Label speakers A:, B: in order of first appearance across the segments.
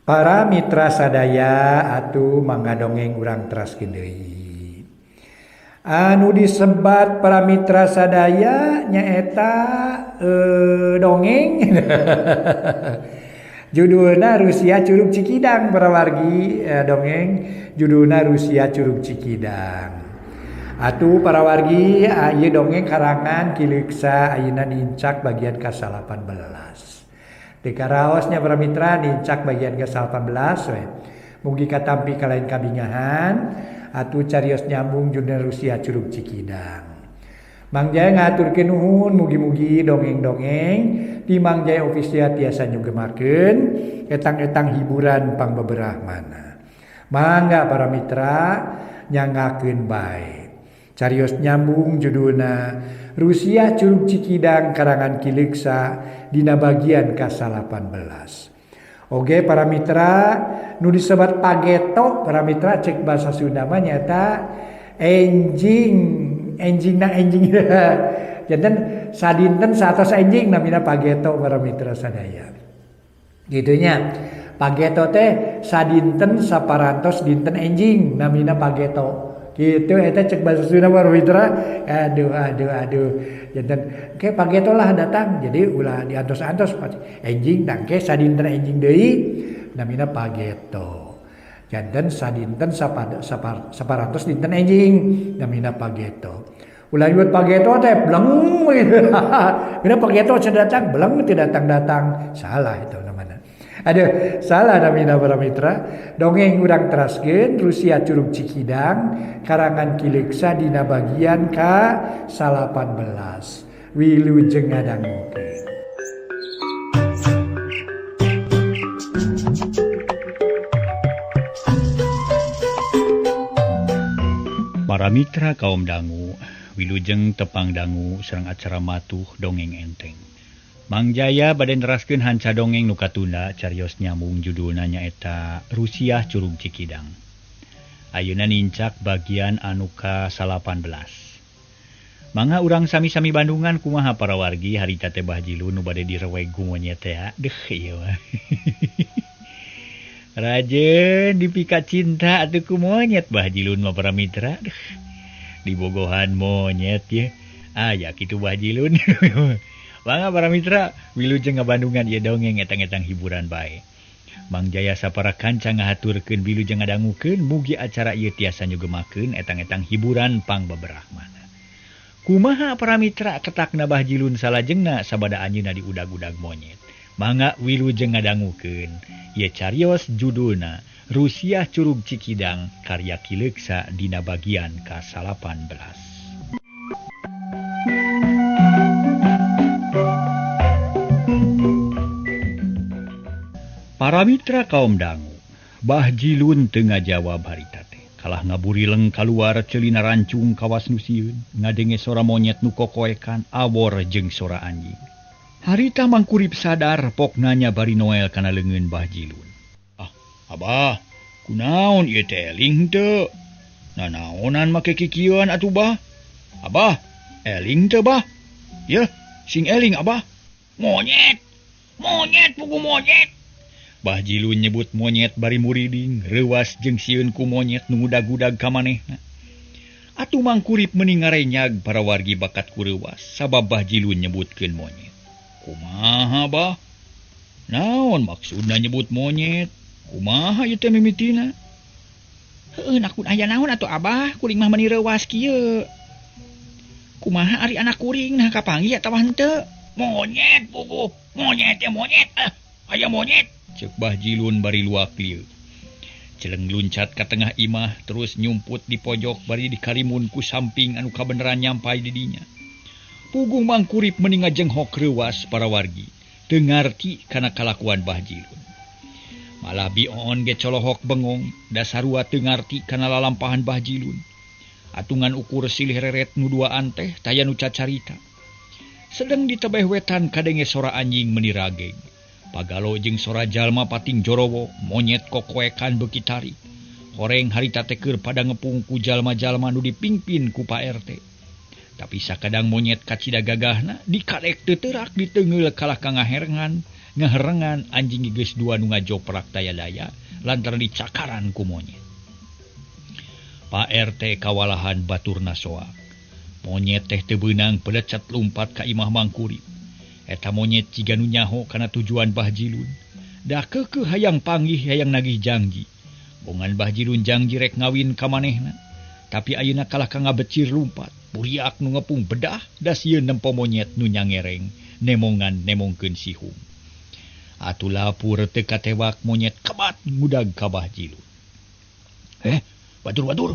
A: Para mitra sadaya atuh mangga dongeng urang teraskeun deui. Anu disebat para mitra sadaya nyaeta dongeng judulna Rusia Curug Cikidang para wargi, dongeng judulna Rusia Curug Cikidang. Atuh para wargi ieu dongeng karangan Ki Leuksa ayeuna nincak bagian ka-18. Teu karaos nya para mitra nincak bagian ka-18 we. Mugi katampi kalain kabingahan atuh carios nyambung judulna Rusia Curug Cikidang. Mang Jaya ngaturkeun nuhun mugi-mugi dongeng-dongeng di Mang Jaya Official tiasa nyugemakeun etang-etang hiburan pangbeberah mana. Mangga para mitra nyangakeun bae. Carios nyambung judulna Rusia Curug Cikidang karangan Ki Leuksa dina bagian ka-18. Oge para mitra nu disebat pageto para mitra cek bahasa Sunda mah nyaeta enjing, enjing na enjing. Janten sadinten saatos enjing namina pageto para mitra sadaya. Gitunya. Pageto teh sadinten saparantos dinten enjing namina pageto. Gitu eta cek bahasa Sunda para mitra. Aduh aduh aduh. Janten ke pageto lah datang. Jadi ulah diantos-antos enjing tangke sadinten enjing deui namina pageto. Janten sadinten saparantos dinten enjing namina pageto. Ulah nyebut pageto teh bleng gitu. Mina pageto cenah datang bleng teu datang-datang. Salah itu namana. Aduh, salah namina para mitra. Dongeng urang teraskeun Rusia Curug Cikidang karangan Ki Leuksa dina bagian ka-18. Wilujeng ngadangukeun.
B: Para mitra kaum dangu, wilujeng tepang dangu sareng acara matuh dongeng enteng. Mang Jaya bade neraskeun hanca dongeng nu katunda carios nyambung judulna nyaeta Rusia Curug Cikidang. Ayeuna nincak bagian anu ka-18. Mangga urang sami-sami Bandungan kumaha para wargi harita teh Bah Jilun nu bade direweg ku monyet teh. Deuh ieu mah. Rajen dipika cinta atuh ku monyet Bah Jilun mah para mitra. Deuh. Dibogohan monyet ye. Aya kitu Bah Jilun. Mangga para mitra wilujeng ngabandungan ieu dongeng etang-etang hiburan bae. Mang Jaya sapara kanca ngahaturkeun wilujeng ngadangukeun mugi acara ieu tiasa nyugemakeun etang-etang hiburan pangbeberahmana. Kumaha para mitra ketakna Bah Jilun salajengna sabada anjeunna diudag-udag monyet. Mangga wilujeng ngadangukeun ieu carios judulna Rusia Curug Cikidang karya Ki Leuksa dina bagian ka-18. Para mitra kaum dangu, Bah Jilun teu ngajawab harita teh. Kalah ngaburileng kaluar ceulina rancung kawas nu sieun, ngadenge sora monyet nu kokoekan, awor jeung sora anjing. Harita mangkurip sadar pok nanya bari noel kana leungeun Bah Jilun. Ah, abah, kunaon ieu teh eling teu? Nanaonan make kikieuan atuh bah? Abah, eling teu bah? Yeuh, sing eling abah. Monyet, monyet pugu monyet. Bah Jilun nyebut monyet bari muriding, reuwas jeung sieun ku monyet nu ngudag-udag ka manehna. Atuh mangkurip meuni ngarenyag para wargi bakat ku reuwas sabab Bah Jilun nyebutkeun monyet. Kumaha bah? Naon maksudna nyebut monyet? Kumaha ieu teh mimitina? Heueuh nakun aya naon atuh abah, kuring mah meuni reuwas kieu. Kumaha ari anak kuring nah kapanggih atawa henteu? Monyet puguh, monyet teh monyet. Ah, aya monyet. Cek Bah Jilun bari luak lieu. Celeng luncat ka tengah imah terus nyumput di pojok bari dikarimun ku samping anu kabeneran nyampai di dinya. Puguh mangkurip meuni ngajenghok reuwas para wargi, teu ngarti kana kalakuan Bah Jilun. Malah bioon ge colohok bengong, dasarua teu ngarti kana lalampahan Bah Jilun. Atungan ukur silih reret nu duaan teh taya nu cacarita. Sedeng di tebeh wetan kadenge sora anjing meuni rageg. Pagalo jeung sora jalma pating jorowo, monyet kokoekan beuki tarik. Horeng harita teh keur pada ngepung ku jalma-jalma nu dipingpin ku Pak RT. Tapi sakadang monyet kacida gagahna dikadek teu teurak diteungeul kalah ka ngaherengan Ngaherengan anjing geus dua nu ngajoprak taya-daya lantaran dicakaran ku monyet. Pak RT kawalahan baturna soak. Monyet teh teu beunang pelecet lumpat ka imah Mangkurip. Eta monyet jiga nu nyaho kana tujuan Bah Jilun. Da keukeuh hayang panggih hayang nagih janji. Bongan Bah Jilun janji rek ngawin ka manehna. Tapi ayeuna kalah ka ngabecir lumpat. Buriak nu ngepung bedah da sieun nempo monyet nu nyangereng nemongan nemongkeun sihung. Atuh lapur teu katewak monyet kebat ngudag ka Bah Jilun. Batur-batur.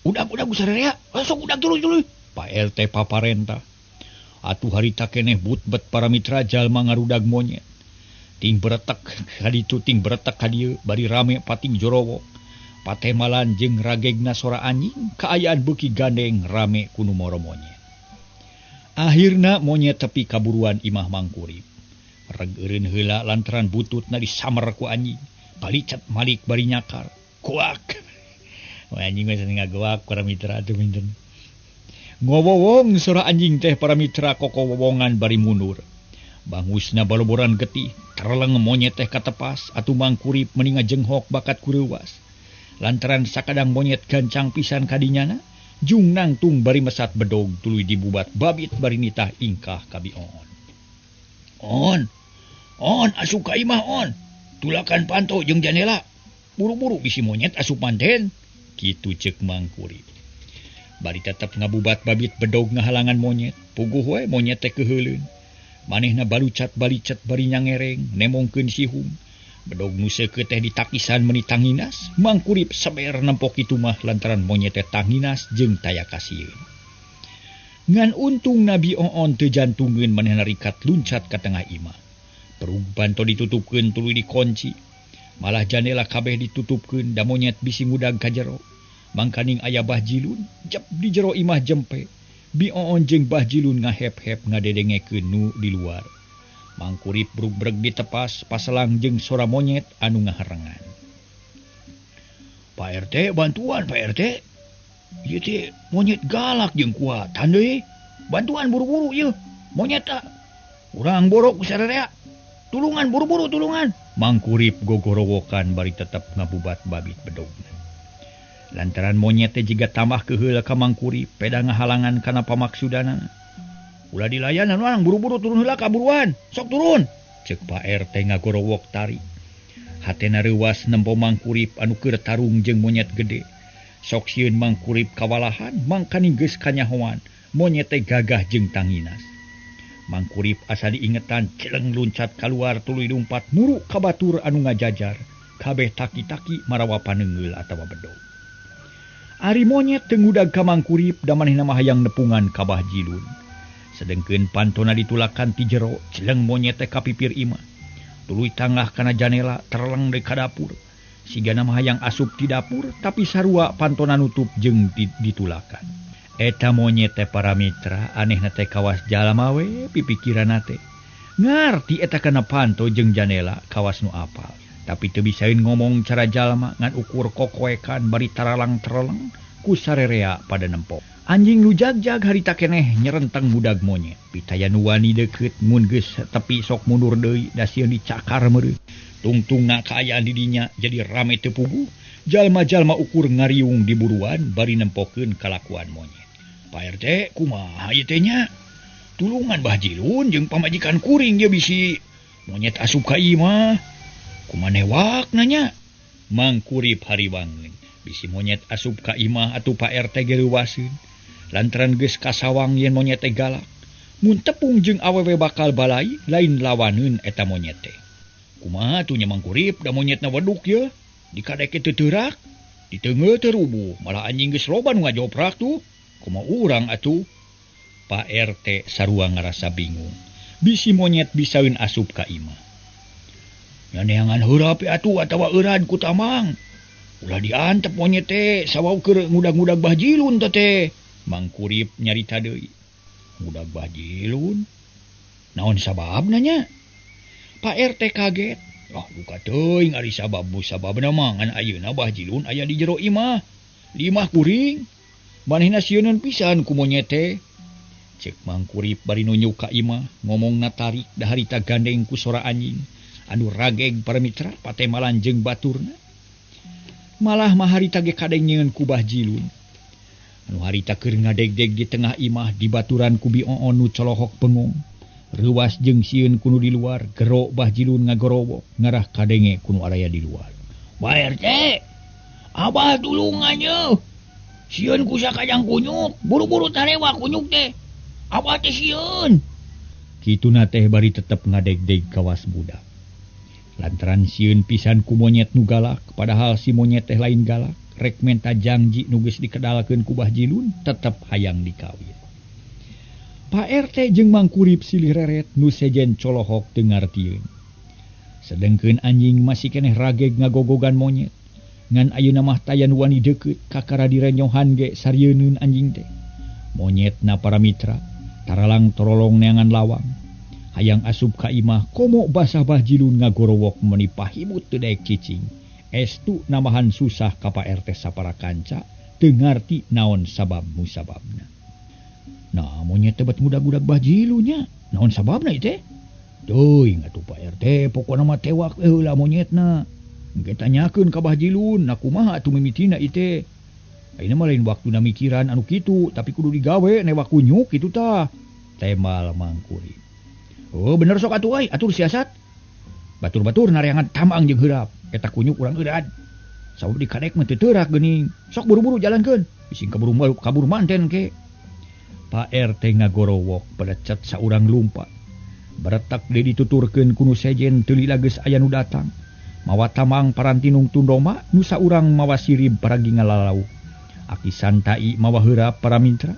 B: Udag-udag sarerea. Sok udag tuluy-tuluy. Pak RT paparenta. Atuh harita keneh butbet para mitra jalma ngarudag monyet. Ting beretek kaditu ting beretek kadieu bari rame pating jorowok. Patemalan jeung ragegna sora anjing kaayaan beuki gandeng rame ku nu moro monyet. Akhirna monyet tepi kaburuan imah Mangkurip. Reg eureun heula lantaran bututna disamer ku anjing. Balicet malik bari nyakar. Kuak. Anjing mah ngagoak para mitra atuh minten. Ngowowong sora anjing teh para mitra kokowowongan bari mundur. Bangusna baloboran getih, terleng monyet teh katepas atuh Mangkurip meni ngajenghok bakat kureuwas. Lantaran sakadang monyet gancang pisan kadinyana, jung nangtung bari mesat bedog tuluy dibubat babit bari nitah ingkah ka Bi Oon. On, on asup ka imah on. Tulakan panto jeung janela. Buru-buru bisi monyet asup manten. Kitu ceuk Mangkurip. Bari tetep ngabubat babit bedog ngahalangan monyet. Puguh we monyet teh keuheuleun. Manehna balucat balicet bari nyangereng nemongkeun sihung. Bedog nu seukeut teh ditakisan meuni tanginas. Mangkurip seber nempok kitu mah lantaran monyet teh tanginas jeung taya kasieun. Ngan untung Nabi Oon teu jantungeun manehna rikat luncat ka tengah imah. Perug panto ditutupkeun tuluy dikunci. Malah janela kabeh ditutupkeun da monyet bisi ngudag ka jero. Mangkaning aya Bah Jilun jep di jero imah jempe. Bi Oon jeung Bah Jilun ngahep-hep ngadedengekeun nu di luar. Mangkurip brug-breg ditepas paselang jeung sora monyet anu ngaherengan. Pak RT bantuan Pak RT. Ieu teh monyet galak jeung kuat deui. Bantuan buru-buru ieu monyet ta. Urang borok ku sarerea. Tulungan buru-buru tulungan. Mangkurip gogorowokan bari tetep ngabubat babit bedogna. Lantaran monyet teh jiga tambah keuheul ka Mangkurip peda ngahalangan kana pamaksudanana. Ulah dilayanan urang buru-buru turun heula kaburuan. Sok turun. Ceuk Pak RT ngagorowok tari. Hatena reuwas nempo Mangkurip anu keur tarung jeung monyet gede. Sok sieun Mangkurip kawalahan mangkaning geus kanyahoan monyet teh gagah jeung tanginas. Mangkurip asa diingetan celeng luncat kaluar tuluy lumpat muru ka batur anu ngajajar. Kabeh taki-taki marawa paneungeul atawa bedog. Ari monyet teu ngudag ka Mangkurip da manehna mah hayang nepungan ka Bah Jilun. Sedengkeun pantona ditulakan ti jero, celeng monyet teh ka pipir imah. Tuluy tangah kana janela terleng deui ka dapur. Sigana mah hayang asup ti dapur tapi sarua pantona nutup jeung ditulakan. Eta monyet teh para mitra anehna teh kawas jalma we pipikiranna teh. Ngarti eta kana panto jeung janela kawas nu apal. Tapi teu bisaeun ngomong cara jalma ngan ukur kokoekan bari taralang-tereleng ku sarerea pada nempok. Anjing nu jagjag harita keneh nyerenteng budag monyet. Pitaya nu wani deukeut mun geus tepi sok mundur deui da sieun dicakar meureun. Tungtungna kaayaan di dinya jadi rame teu puguh. Jalma-jalma ukur ngariung di buruan bari nempokeun kalakuan monyet. Pak RT kumaha ieu teh nya? Tulungan Bah Jilun jeung pamajikan kuring dia bisi monyet asup ka imah. Kumaha newak nanya? Mangkurip hariwangeun. Bisi monyet asup ka imah atuh Pak RT ge reuwaseun. Lantaran geus kasawang yen monyet teh galak. Mun tepung jeung awewe bakal balai lain lawaneun eta monyet teh. Kumaha atuh nya Mangkurip da monyetna weduk ye? Dikadeke teu teurak, diteungeul teu rubuh, malah anjing geus loba nu ngajoprak tuh. Kumaha urang atuh? Pak RT sarua ngarasa bingung. Bisi monyet bisaeun asup ka imah. Nyaneangan heurap atuh atawa euran ku tamang. Ulah diantep monyet teh sawau keur ngudag-ngudag Bah Jilun teh. Mangkurip nyarita deui. Ngudag Bah Jilun? Naon sababna nya? Pak RT kaget. Ah, buka teuing ari sabab sababna mah ngan ayeuna Bah Jilun aya di jero imah. Di imah kuring. Manehna sieuneun pisan ku monyet teh. Ceuk Mangkurip bari nunjuk ka imah, ngomongna tarik da harita gandeng ku sora anjing. Anu rageg para mitra patemalan jeung baturna. Malah mah harita ge kadengeun ku Bah Jilun. Anu harita keur ngadegdeg di tengah imah di baturan ku Bi Oon nu colohok bengong. Reuwas jeung sieun ku nu di luar, gero Bah Jilun ngagorowok ngarah kadenge ku nu araya di luar. Pak RT, abah tulungan ye. Sieun ku sakajang kunyuk, buru-buru tarewa kunyuk teh. Abah teh sieun. Kituna teh bari tetep ngadegdeg kawas budak. Lantaran sieun pisan ku monyet nu galak, padahal si monyet teh lain galak, rek menta jangji nu geus dikedalkeun ku Bah Jilun tetep hayang dikawin. Pak RT jeung Mang Kurip silih reret nu sejen colohok teu ngartieun. Sedengkeun anjing masih keneh rageg ngagogogan monyet. Ngan ayeuna mah taya nu wani deukeut kakara direnyohan ge sarieunun anjing teh. Monyetna para mitra taralang torolong neangan lawang. Hayang asup ka imah komo basah Bah Jilun ngagorowok meuni pahibut teu daek cicing. Estu namahan susah ka Pak RT sapara kanca teu ngarti naon sabab musababna. Nah monyet teh bet ngudag-gudag Bah Jilun nya. Naon sababna ieu teh? Teuing atuh Pak RT pokona mah tewak heula monyetna. Engke tanyakeun ka Bah Jilun, na kumaha atuh mimitina ieu teh. Ayeuna mah lain waktuna mikiran anu kitu, tapi kudu digawe newak kunyuk kitu tah. Temal Mang Kurip. Oh bener sok atuh euy, atur siasat. Batur-batur nareangan tambang jeung heurap. Eta kunyuk urang eureun. Sabab dikadek mah teu teurak geuning. Sok buru-buru jalankeun, bising kaburu kabur manten ke. Pak RT ngagorowok pelecet saurang lumpat. Beretak deui dituturkeun ku nu sejen teu lila geus aya nu datang. Mawa tamang parantinung tundoma nu saurang mawa sirib paragi ngalalau. Aki Santai mawa heurap para mitra.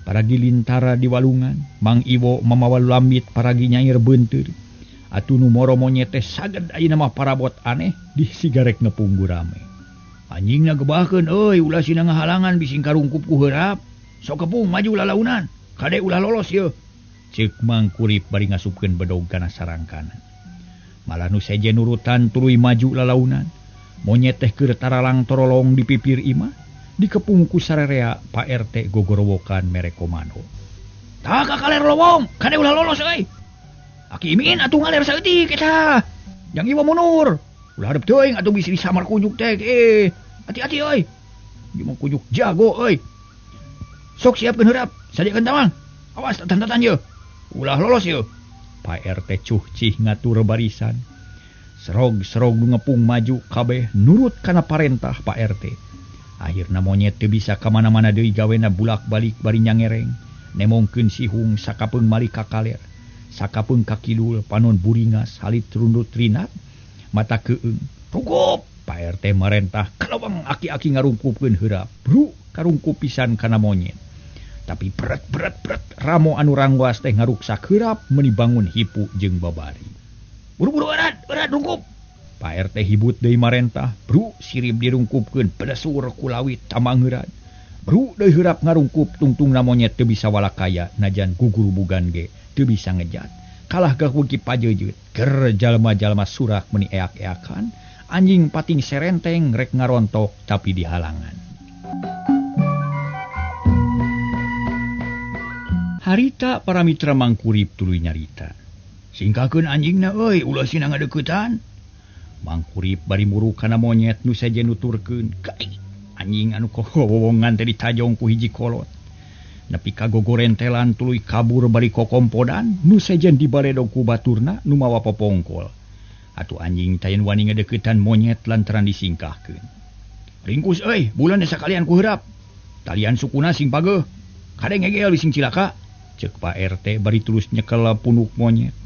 B: Paragi lintara di walungan, Mang Iwo mamawa lambit paragi nyair beunteur. Atuh nu moro monyet teh saged ayeuna mah parabot aneh di sigarek ngepung gurame. Anjingna gebahkeun euy ulah sina ngahalangan bising karungkup ku heurap. Sok kepung maju lalaunan, kade ulah lolos yeuh. Ceuk Mang Kurip bari ngasupkeun bedog kana sarangkana. Malah nu sejen nurutan tuluy maju lalaunan. Monyet teh keur taralang torolong di pipir imah. Dikepung ku sarerea Pak RT gogorowokan mere komando. Tah ka kaler lowong, kade ulah lolos euy. Aki Imin atuh ngaler saeutik eta. Jang Iwa mundur. Ulah hareup teuing atuh bisi disamar kunyuk teh. Hati-hati euy. Ieu mah kunyuk jago euy. Sok siapkeun heurap, sadiakeun tamang. Awas tatan-tatan yeuh. Ulah lolos yeuh. Pak RT cuh-cih ngatur barisan. Serog-serog nu ngepung maju kabeh nurut kana parentah Pak RT. Akhirna monyet teu bisa ka mana-mana deui gawena bulak-balik bari nyangereng. Nemongkeun sihung sakapeung malik ka kaler, sakapeung ka kidul, panon buringas, halit rundut rinat, mata keung. Cukup! Pak RT marentah kalawang aki-aki ngarungkupkeun heurap. Bru karungkup pisan kana monyet. Tapi bret bret bret ramo anu rangwas teh ngaruksak heurap meuni bangun hipu jeung babari. Buru-buru erat, erat rungkup. Pak RT hibut deui marentah, bru sirib dirungkupkeun pedesur ku lawit tambang heurat. Bru deui heurap ngarungkup tungtungna monyet teu bisa walakaya najan gugurubugan ge teu bisa ngejat. Kalah gakuki pajeujeuh, ger jalma-jalma surak meuni eak-eakan, anjing pating serenteng rek ngarontok tapi dihalangan. Harita para mitra Mang Kurip tuluy nyarita. Singkakeun anjingna euy ulah sina ngadeuketan. Mang Kurip bari muru kana monyet nu sejen nuturkeun. Kai anjing anu kowowongan teh ditajong ku hiji kolot. Nepi ka gogorentelan tuluy kabur bari kokompodan nu sejen dibaledog ku baturna nu mawa popongkol. Atuh anjing tayen wani ngadeuketan monyet lantaran disingkahkeun. Ringkus euy, bulan sakalian ku heurap. Talian sukuna sing pageuh. Kade ngegel bising cilaka. Ceuk Pak RT bari terus nyekel punuk monyet.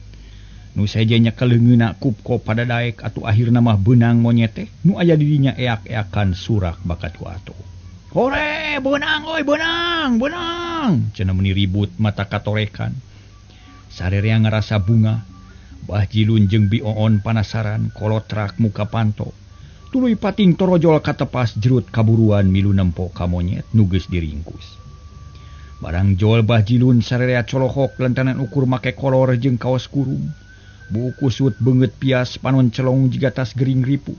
B: Nu sejen nyekel leungeunna kupko pada daek atuh akhirna mah beunang monyet teh nu aya di dinya eak-eakan surak bakat ku atuh. Hore, beunang euy, beunang, beunang. Cenah meuni ribut mata katorekan. Sarerea ngarasa bunga. Bah Jilun jeung Bi Oon panasaran kolotrak muka panto. Tuluy pating torojol katepas jerut kaburuan milu nempo ka monyet nu geus diringkus. Barang jol Bah Jilun sarerea colohok lantaran ukur make kolor jeung kaos kurung. Buuk kusut beungeut pias panon celong jiga tas gering ripu.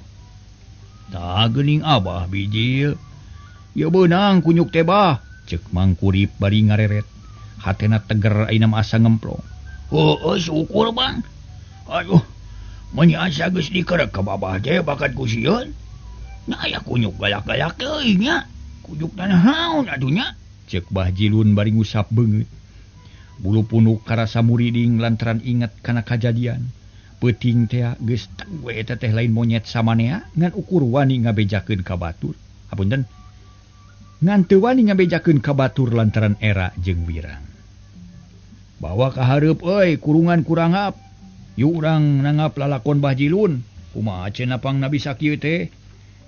B: Tah geuning abah bijil. Ieu beunang kunyuk teh bah, ceuk Mang Kurip bari ngareret. Hatena teger ayeuna mah asa ngemplong. Heueuh syukur bang. Aduh, Meuni asa geus dikerek ka babah teh bakat ku sieun. Nya aya kunyuk galak-galak teuing nya. Kunyuk naon atuh nya? Ceuk Bah Jilun bari ngusap beungeut. Bulu punuk karasa muriding lantaran inget kana kajadian. Peuting teh geus teg we eta teh lain monyet samanea ngan ukur wani ngabejakeun ka batur. Hapunten. Ngan teu wani ngabejakeun ka batur lantaran era jeung wirang. Bawa ka hareup euy kurungan kurangap. Yuk urang nanggap lalakon Bah Jilun. Kumaha cenah pangna bisa kieu teh?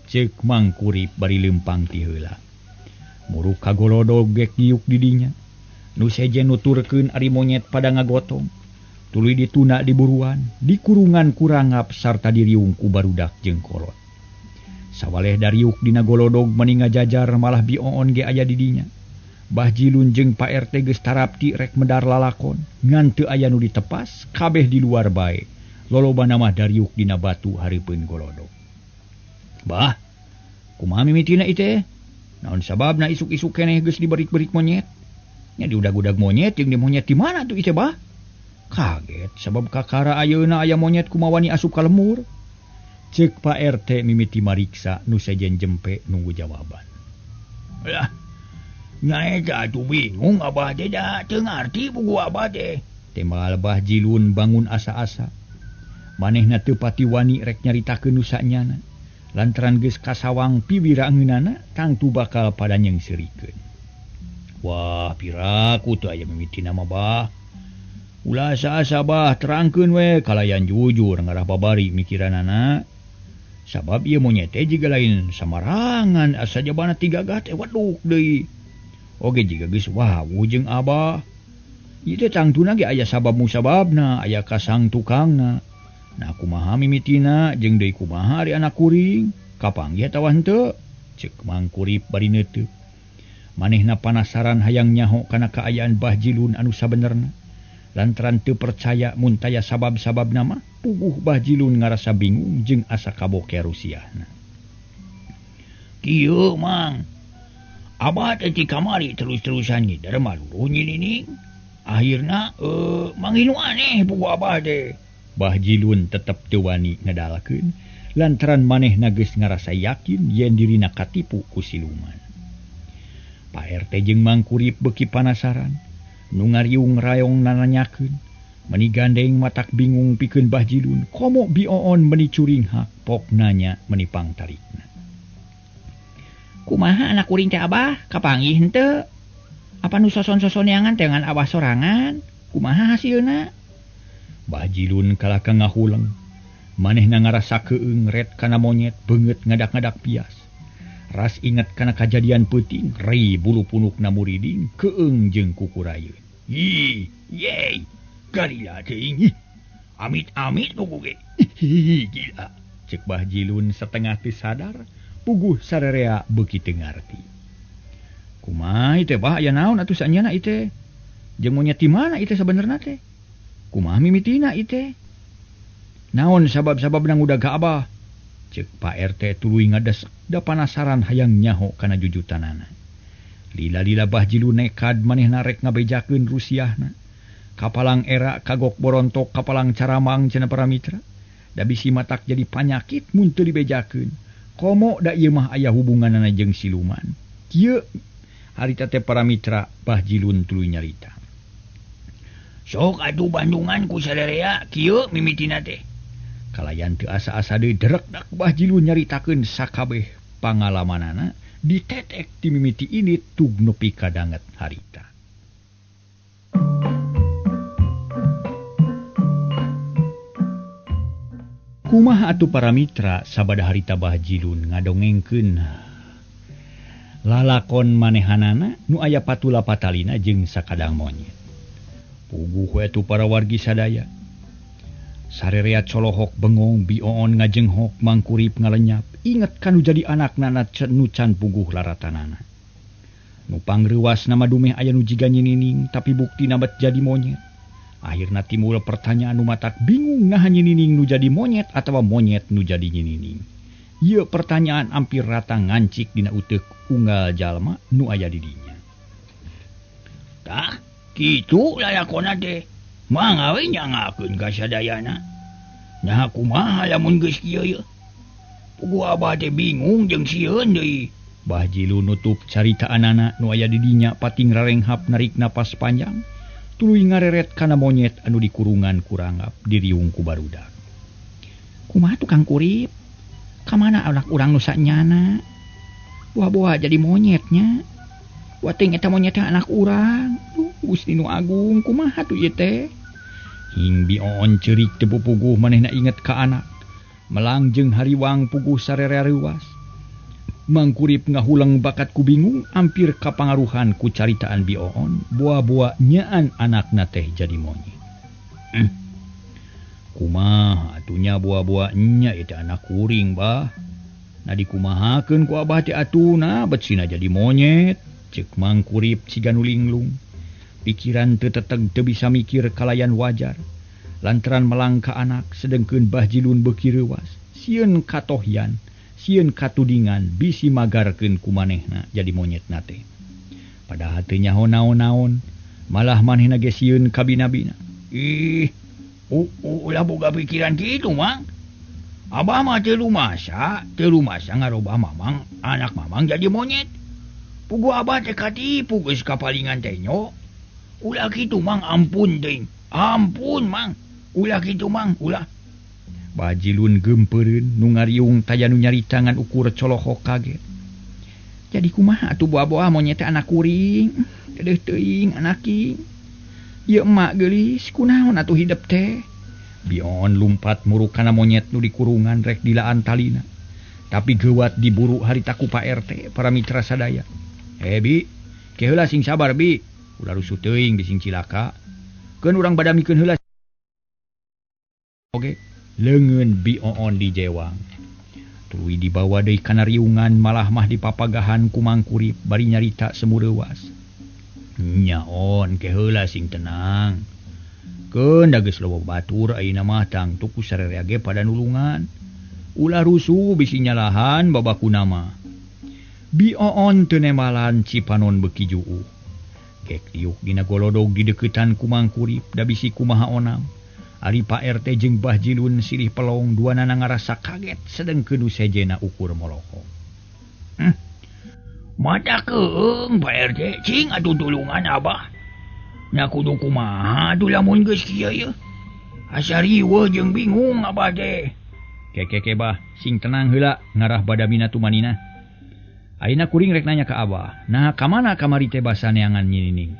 B: Ceuk Mang Kurip bari leumpang ti heula. Muruk kagolodog gek ngiuk di dinya. Nu sejen nuturkeun ari monyet pada ngagotong. Tuluy dituna di buruan, di kurungan kurangap sarta diriung ku barudak jeung kolot. Sawaleh dariuk dina golodog mani ngajajar malah bioon ge aya di dinya. Bah Jilun jeung Pak RT geus tarapti rek medar lalakon, ngan teu aya nu ditepas, kabeh di luar bae. Lolobana mah dariuk dina batu hareupeun golodog. Bah, kumaha mimitina ieu? Naon sababna isuk-isuk keneh geus diberik-berik monyet? Nya diudag-udag monyet jeung di monyet di mana tuh ieu bah? Kaget sabab kakara ayeuna aya monyet kumaha wani asup ka lemur. Ceuk Pak RT mimiti mariksa nu sejen jempe nunggu jawaban. Lah, nyaeta atuh bingung abah teh da teu ngarti pugu abah teh. Tembal Bah Jilun bangun asa-asa. Manehna teu pati wani rek nyaritakeun nu sanyana. Lantaran geus kasawang piwiraangeunana tangtu bakal pada nyeungseurikeun. Wah, piraku teu aya mimitina mah bah. Ulah asa-asa bah terangkeun we kalayan jujur ngarah babari mikiranana. Sabab ieu monyet teh jiga lain samarangan asa jabana tiga gah teh waduk deui. Oge jiga geus wawuh jeung abah. Ieu teh tangtuna ge aya sabab musababna, aya kasang tukangna. Nah kumaha mimitina jeung deui kumaha ari anak kuring, kapanggih atawa henteu? Ceuk Mang Kurip bari neuteuk. Manehna panasaran hayang nyaho kana kaayaan Bah Jilun anu sabenerna. Lantaran teu percaya mun taya sabab-sababna mah, puguh Bah Jilun ngarasa bingung jeung asa kaboker rusiahna. Kieu Mang, abah teh ti kamari terus-terusan ngider maluruh nyinining. Akhirna manginu aneh puguh abah teh. Bah Jilun tetep teu wani ngedalkeun lantaran manehna geus ngarasa yakin yen dirina katipu ku siluman. Pak RT jeung Mang Kurip beuki panasaran. Nu ngariung rayong nananyakeun, meni gandeng matak bingung pikeun Bah Jilun, komo bioon meni curinghak pok nanya meni pangtarikna. Kumaha anak kuring teh abah, kapanggih henteu? Apa nu soson-sosoneangan teh ngan abah sorangan? Kumaha hasilna? Bah Jilun kalaka ngahuleng. Manehna ngarasa keung ret kana monyet beungeut ngadak-ngadak pias. Ras inget kana kajadian peuting, rei bulu punukna muriding keung jeung kukurayeun. Ih, yey, garila teuing. Amit-amit puguh ge. Gila. Ceuk Bah Jilun setengah teu sadar, puguh sarerea beuki teu ngarti. Kumaha ieu teh bah aya naon atuh sanyana ieu teh? Jeung monyet di mana ieu teh sabenerna teh? Kumaha mimitina ieu teh? Naon sabab-sababna ngudag ka abah? Ceuk Pak RT tuluy ngadesek da panasaran hayang nyaho kana jujutanana. Lila-lila Bah Jilun nekad manehna rek ngabejakeun rusiahna. Kapalang era kagok borontok kapalang caramang cenah para mitra. Da bisi matak jadi panyakit mun teu dibejakeun. Komo da ieu mah aya hubunganana jeung siluman. Kieu harita teh para mitra Bah Jilun tuluy nyarita. Sok atuh Bandungan ku sarerea kieu mimitina teh. Kalayan teu asa-asa deui derekdak Bah Jilun nyaritakeun sakabeh pangalamanana ditetek ti mimiti ini tug nepi ka danget harita. Kumaha atuh para mitra sabada harita Bah Jilun ngadongengkeun lalakon manehanana nu aya patula patalina jeung sakadang monyet. Puguh we atuh para wargi sadaya. Sarerea colohok bengong bioon ngajenghok mangkurip ngalenyap inget kanu jadi anakna nu can puguh laratanana. Nu pangreuwas nama dumeh aya nu jiga nyinining tapi buktina bet jadi monyet. Akhirna timbul pertanyaan nu matak bingung naha nyinining nu jadi monyet atawa monyet nu jadi nyinining. Ieu pertanyaan ampir rata ngancik dina uteuk unggal jalma nu aya di dinya. Tah, kitu lalakonna teh. Mangga we nyangakeun ka sadayana. Nah kumaha lamun geus kieu ye? Puguh abah teh bingung jeung sieun deui. Bah Jilun nutup caritaanana nu aya di dinya pating rarenghap narik napas panjang. Tuluy ngareret kana monyet anu dikurungan ku rangap diriung ku barudak. Kumaha tukang kurip? Kamana anak urang nu sanyana? Buah-buah jadi monyetnya. Wating eta monyet teh anak urang. Duh, Gusti nu agung kumaha tuh ieu teh? Hing bioon ceurik teu puguh manehna inget ka anak. Melang jeung hariwang puguh sarere reuwas. Mangkurip ngahuleng bakat ku bingung ampir kapangaruhan ku caritaan bioon buah-buah nyaan anakna teh jadi monyet. Kumaha atunya buah-buah nya eta anak kuring bah. Na dikumahakeun ku abah teh atuna bet sina jadi monyet. Ceuk Mangkurip siga nu linglung. Pikiran teu teteg teu bisa mikir kalayan wajar. Lantaran melang ka anak sedengkeun Bah Jilun beuki reuwas. Sieun katohyan, sieun katudingan bisi magarkeun ku manehna jadi monyetna teh. Padahal teu nyaho naon-naon, malah manehna ge sieun kabina-bina. Ih, ulah boga pikiran kitu, Mang. Abah mah teu lumasa ngarobah mamang, anak mamang jadi monyet. Puguh abah teh katipu geus kapalingan teh nyo. Ulah kitu, Mang, ampun teuing. Ampun, Mang. Ulah kitu, Mang, ulah. Bajilun geumpeureun nu ngariung taya nu nyarita ngan ukur colohok kaget. Jadi kumaha atuh boa-boa monyet teh anak kuring? Dedeuh teuing anak king. Ieu emak geulis kunaon atuh hidep teh? Bion lumpat muruk kana monyet nu dikurungan rek dilaan talina. Tapi geuwat diburu harita ku Pak RT para mitra sadaya. Bi, ke heula sing sabar bi. Ulah rusuh teuing bising cilaka. Keun urang badamikeun heula. Oge, leungeun bioon di jewang. Tuluy dibawa deui kana riungan malah mah dipapagahan ku Mangkurip bari nyarita semureuwas. Nyaon ke heula sing tenang. Keun da geus loba batur ayeuna mah tangtu ku sararea ge pada nulungan. Ulah rusuh bisi nyalahan babakuna mah. Bioon teu nemalan cipanon beuki juuh. Gek diuk dina golodog di deukeutan ku Mangkurip da bisi kumaha onam. Ari Pak RT jeung Bah Jilun silih pelong duanana ngarasa kaget sedengkeun nu sejena ukur moloko. Mata keung Pak RT cing atuh tulungan abah. Nya kudu kumaha atuh lamun geus kieu ye. Asa riweuh jeung bingung abah teh. Keke bah sing tenang heula ngarah badamina tumanina. Ayeuna kuring rek nanya ka abah. Nah ka mana kamari teh basa neangan nyinining?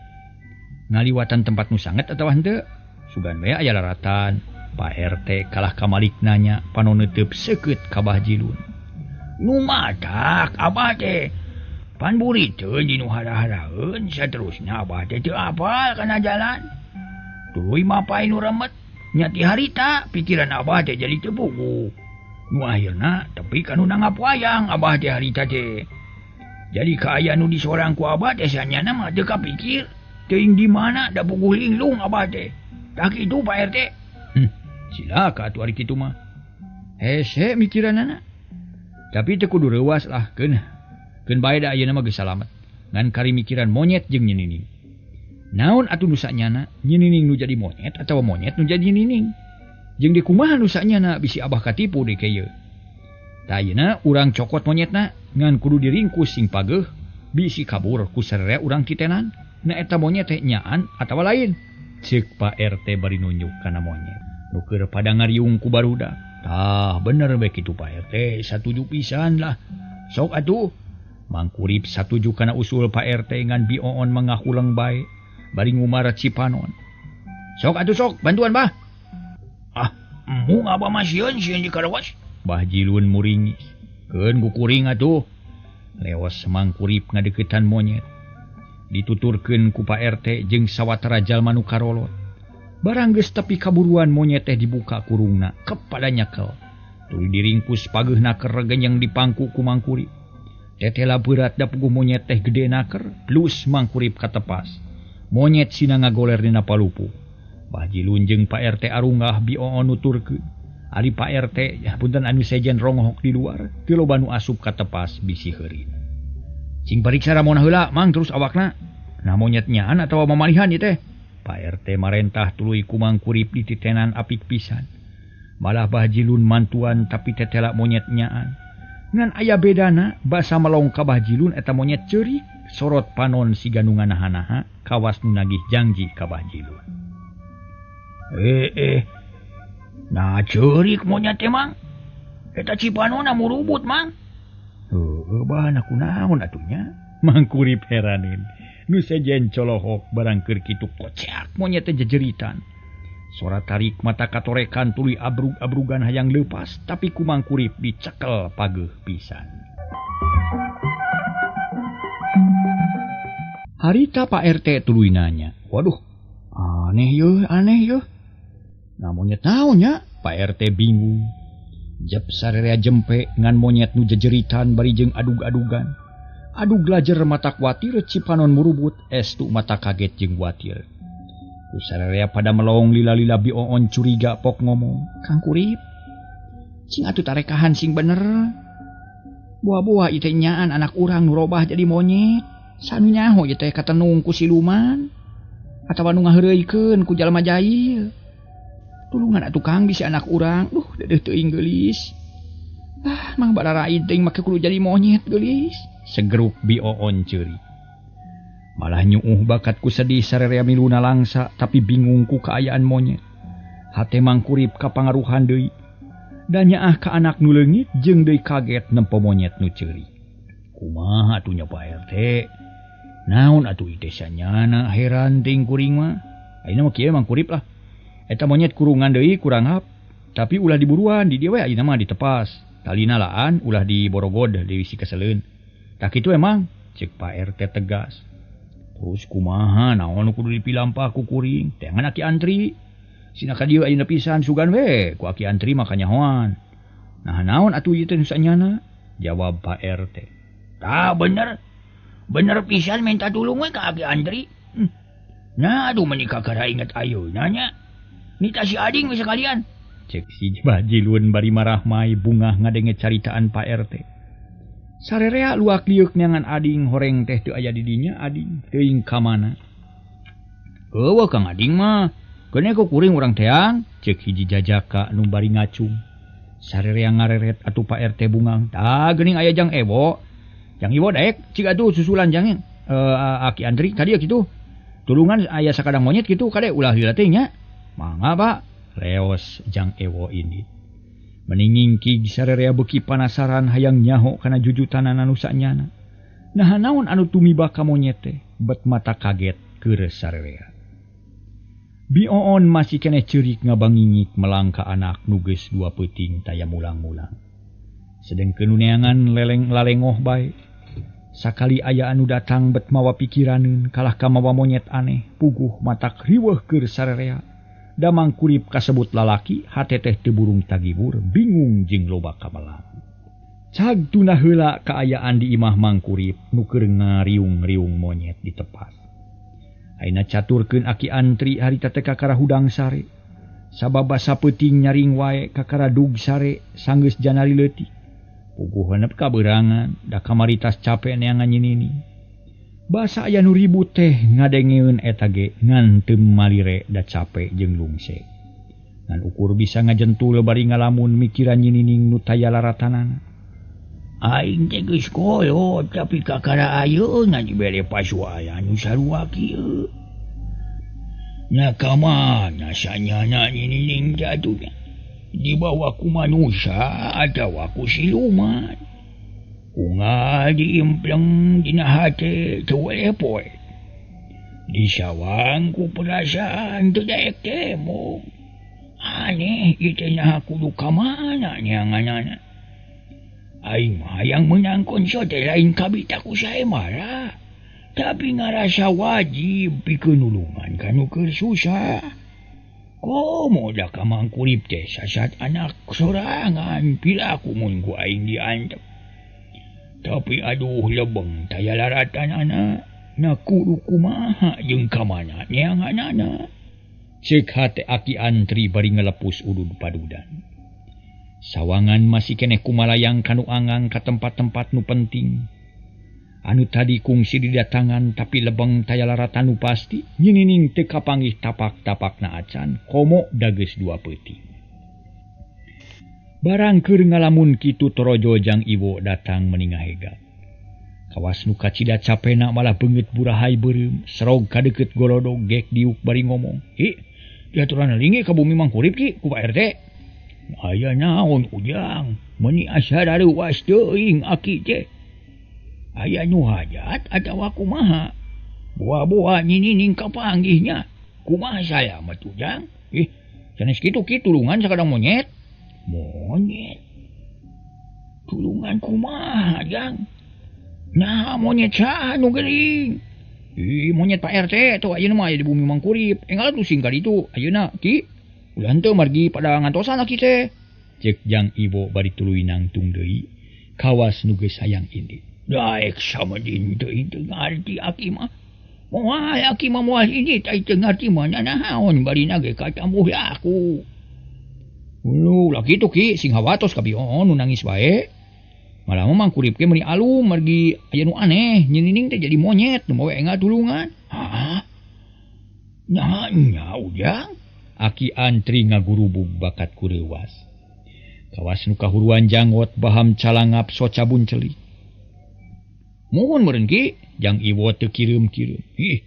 B: Ngaliwatan tempat nu sanget atawa henteu? Sugan we aya laratan. Pak RT kalah kamalik nanya panon neuteub seukeut ka Bah Jilun. Nu matak abah teh. Pan buriteun di nu hara-haraeun saterusna abah teh teu apal kana jalan. Tuluy mapay nu remet nya ti harita pikiran abah teh jadi teu puguh. Nu akhirna tepi ka nu nanggap wayang abah teh harita teh. Jadi kaaya nu disorang ku abah teh sanyana mah teu kapikir. Teuing di mana da puguh linglung abah teh. Tah kitu Pak RT. Cilaka atuh ari kitu mah. Hese mikiranana. Tapi teu kudu reuwas lah keun. Keun bae da ayeuna mah geus salamet. Ngan kari mikiran monyet jeung nyinining. Naon atuh nu sanyana? Nyinining nu jadi monyet atawa monyet nu jadi nyinining? Jeung di kumaha nu sanyana bisi abah katipu deui ke ieu. Tah ayeuna urang cokot monyetna ngan kudu diringkus sing pageuh bisi kabur ku sararea urang titenan. Na eta monyet teh nyaan atawa lain? Ceuk Pak RT bari nunjuk kana monyet. Nu keur pada ngariung ku barudak. Tah bener we kitu Pak RT, satuju pisan lah. Sok atuh. Mangkurip satuju kana usul Pak RT ngan bioon mangahuleng bae bari ngumar cipanon. Sok atuh sok, bantuan bah. Ah, embung abah mah sieun sieun dikarawas. Bah Jilun muringis. Keun ku kuring atuh. Leos Mangkurip ngadeuketan monyet. Dituturkeun ku Pak RT jeung sawatara jalma nu karolot. Barang geus tepi kaburuan monyet teh dibuka kurungna kepada nyakel. Tuluy diringkus pageuhna keur regenyeng dipangku ku Mangkurip. Tetela berat da puguh monyet teh gede naker plus Mangkurip katepas. Monyet sina ngagoler dina palupuh. Bah Jilun jeung Pak RT arunggah bioon nuturkeun. Ari Pak RT punten anu sejen rongohok di luar, teu loba nu asup katepas bisi heurin. Cing pariksa ramona heula Mang terus awakna. Nah monyet nyaan atawa mamalihan ieu teh. Pak RT marentah tuluy ku Mangkurip dititenan apik pisan. Malah Bah Jilun mantuan tapi tetelak monyet nyaan. Ngan aya bedana basa melong ka Bah Jilun eta monyet ceurik sorot panon siga nu nganaha-naha kawas nu nagih janji ka Bah Jilun. Nah ceurik monyet teh Mang. Eta Cipanona murubut Mang. Heueuh bah na kunaon atuh nya? Mangkurip heraneun. Nu sejen colohok barang keur kitu kocak monyet teh jejeritan. Sora tarik mata katorekan tuluy abrug-abrugan hayang leupas tapi ku Mangkurip dicekel pageuh pisan. Harita Pak RT tuluy nanya, "Waduh, aneh yeuh, aneh yeuh." Nah monyet naon nya? Pak RT bingung. Jep sarerea jempe ngan monyet nu jejeritan bari jeung adug-adugan. Adug lajer mata kuatir Cipanon murubut estu mata kaget jeung kuatir. Ku sarerea pada melong lila-lila bioon curiga pok ngomong, "Kang Kurip, cing atuh tarekahan sing bener. Buah-buah ieu teh nyaan anak urang nu robah jadi monyet. Sanu nyaho ieu teh katenung ku siluman atawa nu ngaheureuykeun ku jalma jahil. Tulungan atuh Kang bisi anak urang. Duh, dedeuh teuing geulis. Ah, mang bararaid teuing make kudu jadi monyet geulis." Segeruk bioon ceurik. Malah nyuuh bakatku sedih sarerea miluna langsa tapi bingung ku kaayaan monyet. Hate Mangkurip kapangaruhan deui. Da nyaah ka anak nu leungit jeung deui kaget nempo monyet nu ceurik. Kumaha atuh nya Pak RT? Naon atuh ieu teh sanyana heran teuing kuring mah. Ayeuna mah kieu Mangkurip lah. Eta monyet kurungan deui kurang hap, tapi ulah diburuan di dieu we ayeuna mah ditepas. Talina laan ulah diborogod deui si keseleun. Tah kitu emang cek Pak RT tegas. Terus kumaha naon nu kudu dipilampah ku kuring? Teangan aki antri. Sina ka dieu ayeuna pisan sugan we ku aki antri mah kanyahoan. Nah naon atuh ieu teh nu sanyana? Jawab Pak RT. Tah bener. Bener pisan minta tulung we ka aki antri. Nah aduh meuni kakara inget ayeuna nya. Nita si ading we sakalian. Cek si Bah Jilun bari marah mai bungah ngadenge caritaan Pak RT. Sarerea luak liuk neangan ading horeng teh teu aya di dinya ading teuing ka mana. Eueuh Kang Ading mah, keun ku kuring urang teang, cek hiji jajaka nu bari ngacung. Sarerea ngareret atuh Pak RT bungang. Tah geuning aya Jang Ewo. Jang Iwo daek cik atuh susulan jang Aki Andri tadi kitu. Tulungan aya sakadang monyet kitu kade ulah lila teh nya. Mangga Pak, leos Jang Ewo ini. Meningingkig sarerea beuki panasaran hayang nyaho kana jujutanana nu sanyana. Nah naon anu tumiba ka monyet teh, bet mata kaget keur sarerea. Bioon masih keneh ceurik ngabangingik melangka anak nu geus dua peuting taya mulang-mulang. Sedengkeun nu neangan leleng lalengoh bae. Sakali aya anu datang bet mawa pikiraneun kalah ka mawa monyet aneh, puguh matak riweuh keur sarerea. Da Mangkurip kasebut lalaki, hate teh teu burung tagibur, bingung jeung loba kamelang. Cag tuna heula kaayaan di imah Mangkurip nu keur ngariung-riung monyet ditepas. Ayeuna caturkeun aki antri harita teh kakara hudang sare. Sabab basa peuting nyaring wae kakara dug sare sanggeus janari leutik. Puguh henep kabeurangan, da kamaritas cape neangan nyinini. Basa aya nu ribut teh ngadengeun eta ge ngan teu malire da cape jeung lungse. Ngan ukur bisa ngajentul bari ngalamun mikiran nyinining nu taya laratanana. Aing teh geus kolot tapi kakara ayeuna dibere pasuayan nu sarua kieu. Nya ka mana sanyana nyinining teh atuh nya? Dibawa ku manusia atawa ku siluman. Ungal diimpleng dina hate teu poe. Disawang ku perasaan teu daek temo. Aneh ieu teh naha kudu ka mana neanganana. Aing mah hayang meunang konso teh lain kabita ku saemara. Tapi ngarasa wajib pikeun nulungan ka nu keur susah. Komo da ka Mangkurip teh sasat anak sorangan piraku mun ku aing diantep. Tapi aduh lebeng taya laratanana na kudu kumaha jeung ka mana neanganana. Ceuk hate aki antri bari ngalepus udud padudan. Sawangan masih keneh kumalayang kanu angang ka tempat-tempat nu penting. Anu tadi kungsi didatangan tapi lebeng taya laratan nu pasti nyinining teu kapanggih tapak-tapakna acan komo da geus dua peuting. Barang keur ngalamun kitu Torojo Jang Iwo datang meni ngahega. Kawas nu kacida capena malah beungeut burahai beureum, serog ka deukeut golodog gek diuk bari ngomong. "Ki, diaturan lingi ka bumi Mangkurip ki ku Pak RT." "Aya naon Ujang, meuni asa rareuwas teuing aki teh. Aya nu hajat atawa kumaha? Boa-boa nyinining kapanggihnya. Kumaha salamet Ujang?" "Ih, sanes kitu ki tulungan sakadang monyet." "Monyet? Tulungan kumaha, Jang? Nah, monyet saha nu geuning?" "Ih, monyet Pak RT tuh ayeuna mah aya di bumi Mangkurip. Enggal tuh sing ka ditu ayeuna ki. Ulah henteu margi pada ngantosan aki teh." Cek Jang Iwo bari tuluy nangtung deui kawas nu geus hayang indit. "Daek samadin teu ngarti aki mah. Moal aki mah moal indit ai teu ngarti mah nanaon barina ge katambuh aku." "Ulu, lah kitu ki sing hawatos ka bioon nu nangis bae. Malah mah Mangkurip ge meuni alum margi aya nu aneh nyinining teh jadi monyet nu mawe enggal tulungan." "Hah? Nah nya Ujang." Aki Antri ngagurubug bakat kureuwas. Kawas nu kahuruan janggot baham calangap soca buncelik. "Muhun meureun ki?" Jang Iwo teu kireum-kireum. "Ih,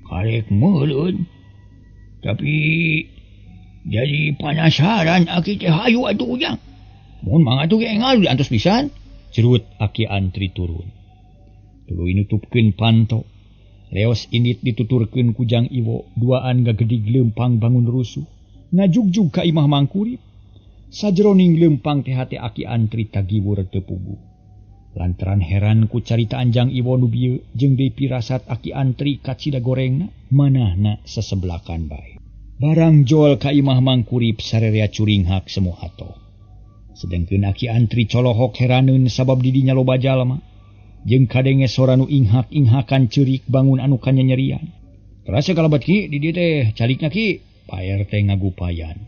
B: karek meureun. Tapi jadi panasaran aki teh hayu atuh Ujang. Mun mangga atuh ge enggal diantos pisan." Cerut Aki Antri turun. Tuluy nutupkeun panto. Leos indit dituturkeun ku Jang Iwo, duaan gagedig leumpang bangun rusuh. Ngajugjug ka imah Mangkurip. Sajroning leumpang teh hate Aki Antri tagiwur teu puguh. Lantaran heran ku caritaan Jang Iwo nu bieu jeung deui pirasat Aki Antri kacida gorengna, manahna sasebelakan bae. Barang jol ka imah Mangkurip sarerea curinghak semu atoh. Sedengkeun Aki Antri colohok heraneun sabab didinya loba jalma. Jeung kadenge sora nu inghak-inghakan ceurik bangun anu kanyanyerian. "Terasa kalabat ki di dieu teh calikna ki." Pak RT ngagupayan.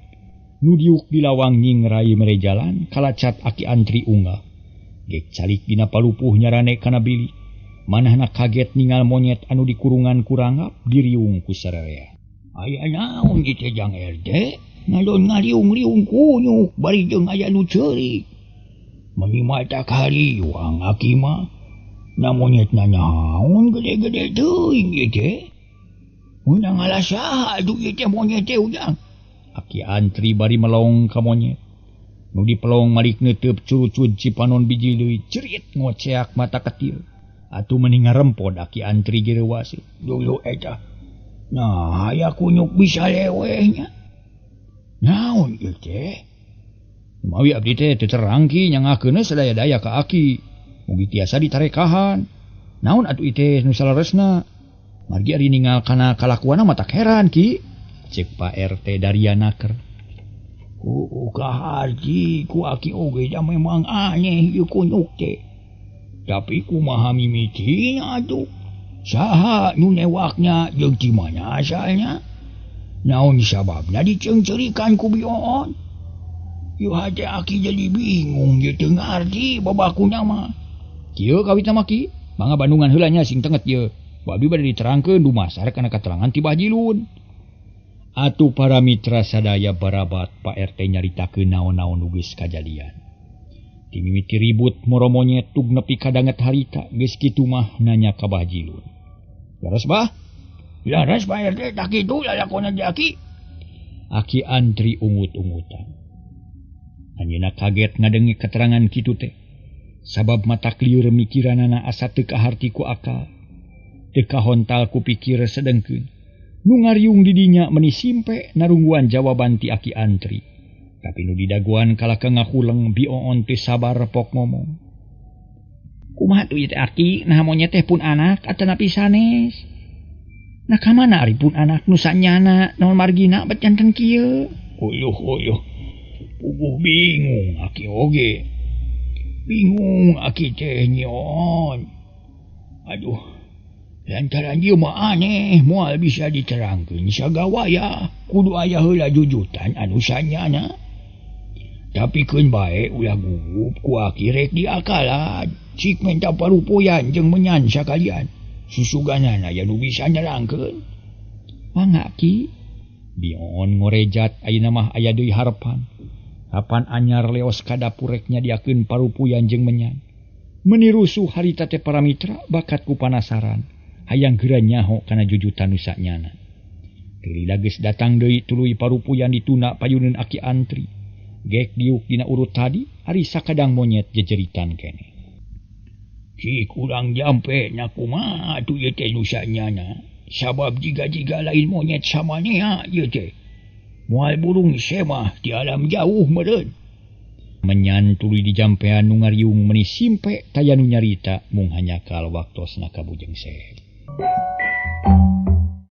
B: Nu diuk di lawang nyingrai mere jalan kalacat Aki Antri unggah. Gek calik dina palupuh nyarane kana bilik. Manahna kaget ningal monyet anu dikurungan kurangap diriung ku sararea. "Aya naon ieu teh Jang RT? Ngadon ngariung-riung kunyuk bari jeung aya nu ceurik. Meuni mata kariwang aki mah. Na monyetna naon gede-gede teuing ieu teh. Mun ngalah saha atuh ieu teh monyet teh Ujang?" Aki Antri bari melong ka monyet. Nu dipelong malik neuteub curucud cipanon biji deui cerit ngoceak mata ketil. Atuh meni ngarempod Aki Antri gereuwas. "Dulu eta. Nah, aya kunyuk bisa lewehnya. Naon ieu teh?" "Mawi abdi teh teu terang ki nyangakeun sadaya-daya ka aki. Mugi tiasa ditarekahan. Naon atuh ieu teh nu saleresna? Margi ari ningal kana kalakuanna matak heran ki." Cek Pak RT Dariana ker. "Ku kaharji ku aki oge da memang aneh ieu kunyuk teh. Tapi kumaha mimitina atuh? Saha nu newaknya jeung di mana asalnya? Naon sababna diceungceurikan ku bioon? Ieu hate aki jadi bingung ieu teu ngarti babakuna mah." "Kieu kawitna mah ki, mangga Bandungan heula nya sing tenget ieu. Ku abdi bade diterangkeun dumasar kana katerangan ti Bah Jilun." Atuh para mitra sadaya barabat Pak RT nyaritakeun naon-naon nu geus kajadian. Ti mimiti ribut moro monyet tug nepi ka danget harita geus kitu mah nanya ka Bah Jilun. "Leres Bah?" "Leres Pak RT, tah kitu lalakona di aki." Aki Antri ungut-ungutan. Anjeunna kaget ngadenge keterangan kitu teh. Sabab mata klieur mikiranana asa teu kaharti ku akal. Teu kahontal ku pikir sedengkeun. Nu ngariung di dinya meni simpe narungguan jawaban ti Aki Antri. Tapi nu didaguan kalaka ngahuleng bioon teu sabar pok ngomong. "Kumaha tuh ieu teh aki, naha monyet teh pun anak atanapi sanes? Nah ka mana ari pun anak nu sanyana naon margina bet janten kieu?" "Uyuh uyuh. Puguh bingung aki oge. Bingung aki teh nyon. Aduh. Lantaran ieu mah aneh moal bisa diterangkeun sagawaya. Kudu aya heula jujutan anu sanyana. Tapi keun bae ulah gugup ku aki rek diakalan. Cik menta parupuyan jeung menyan sakalian. Susuganana aya nu bisa nerangkeun." "Mangga ki." Bioon ngorejat ayeuna mah aya deui harepan. Kapan anyar leos ka dapur rek nyadiakeun parupuyan jeung menyan. Meuni rusuh harita teh para mitra bakat ku panasaran. Hayang geura nyaho kana jujutan nu sanyana. Teu lila geus datang deui tuluy parupuyan dituna payuneun Aki Antri. Gek diuk dina urut tadi ari sakadang monyet jejeritan keneh. Cik urang jampe nya kumaha atuh ieu teh nu sanyana. Sabab jiga-jiga lain monyet samanea ieu teh. Moal burung semah di alam jauh meureun. Menyan tuluy dijampean nu ngariung meuni simpe taya nu nyarita mung hanyakal waktosna ka Bujeng Seep.